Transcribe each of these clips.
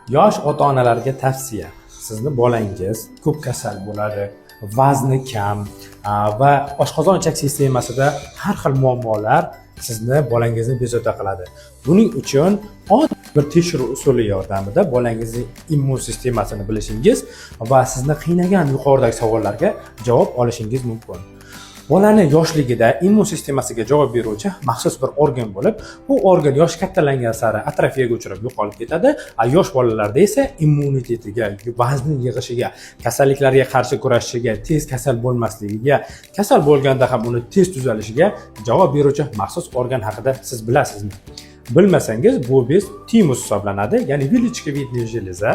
Yosh ota onalarga tavsiya: sizni bolangiz ko'p kasal bo'ladi, vazni kam va oshqozon ichak sistemasida har xil muammolar sizni bolangizni bezovta qiladi. Buning uchun oddiy bir tekshiruv usuli yordamida bolangizning immun sistemasini bilishingiz va sizni qiynagan yuqoridagi savollarga javob olishingiz mumkin. Bolani yoshligida immun sistemasiga javob beruvchi maxsus bir organ bo'lib, bu organ yosh kattalangan sari atrofiyaga uchrab, yo'qolib ketadi. A yosh bolalarda esa immunitetiga, vazni yig'ishiga, kasalliklarga qarshi kurashishiga, tez kasal bo'lmasligiga, kasal bo'lganda ham uni tez tuzalishiga javob beruvchi maxsus organ haqida siz bilasizmi? Bilmasangiz, bu bez timus hisoblanadi, ya'ni вилочковидная железа.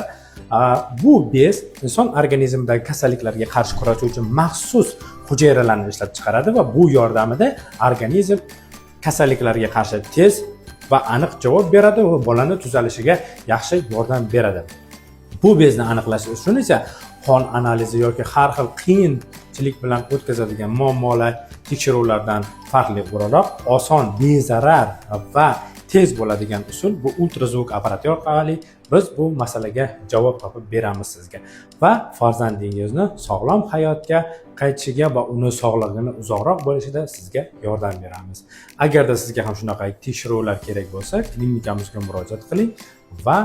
Bu bez inson organizmidagi kasalliklarga qarshi kurashuvchi maxsus hujayralarni ishlab chiqaradi va bu yordamida organizm kasalliklarga qarshi tez va aniq javob beradi va bolani tuzalishiga yaxshi yordam beradi. Bu bezni aniqlash uchun esa qon analizi yoki har xil qiyinchilik bilan o'tkazadigan muammolar, tekshiruvlardan farqli o'laroq oson, bezarar va tez bo'ladigan usul bu ultrazvuk apparati orqali biz bu masalaga javob topib beramiz sizga va farzandingizni sog'lom hayotga qaytishiga va uni sog'lig'ini uzoqroq bo'lishida sizga yordam beramiz. Agarda sizga ham shunaqa tekshiruvlar kerak bo'lsa, klinikamizga murojaat qiling va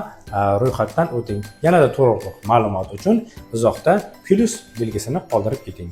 ro'yxatdan o'ting. Yanada to'liqroq ma'lumot uchun izohda plyus belgisini qoldirib keting.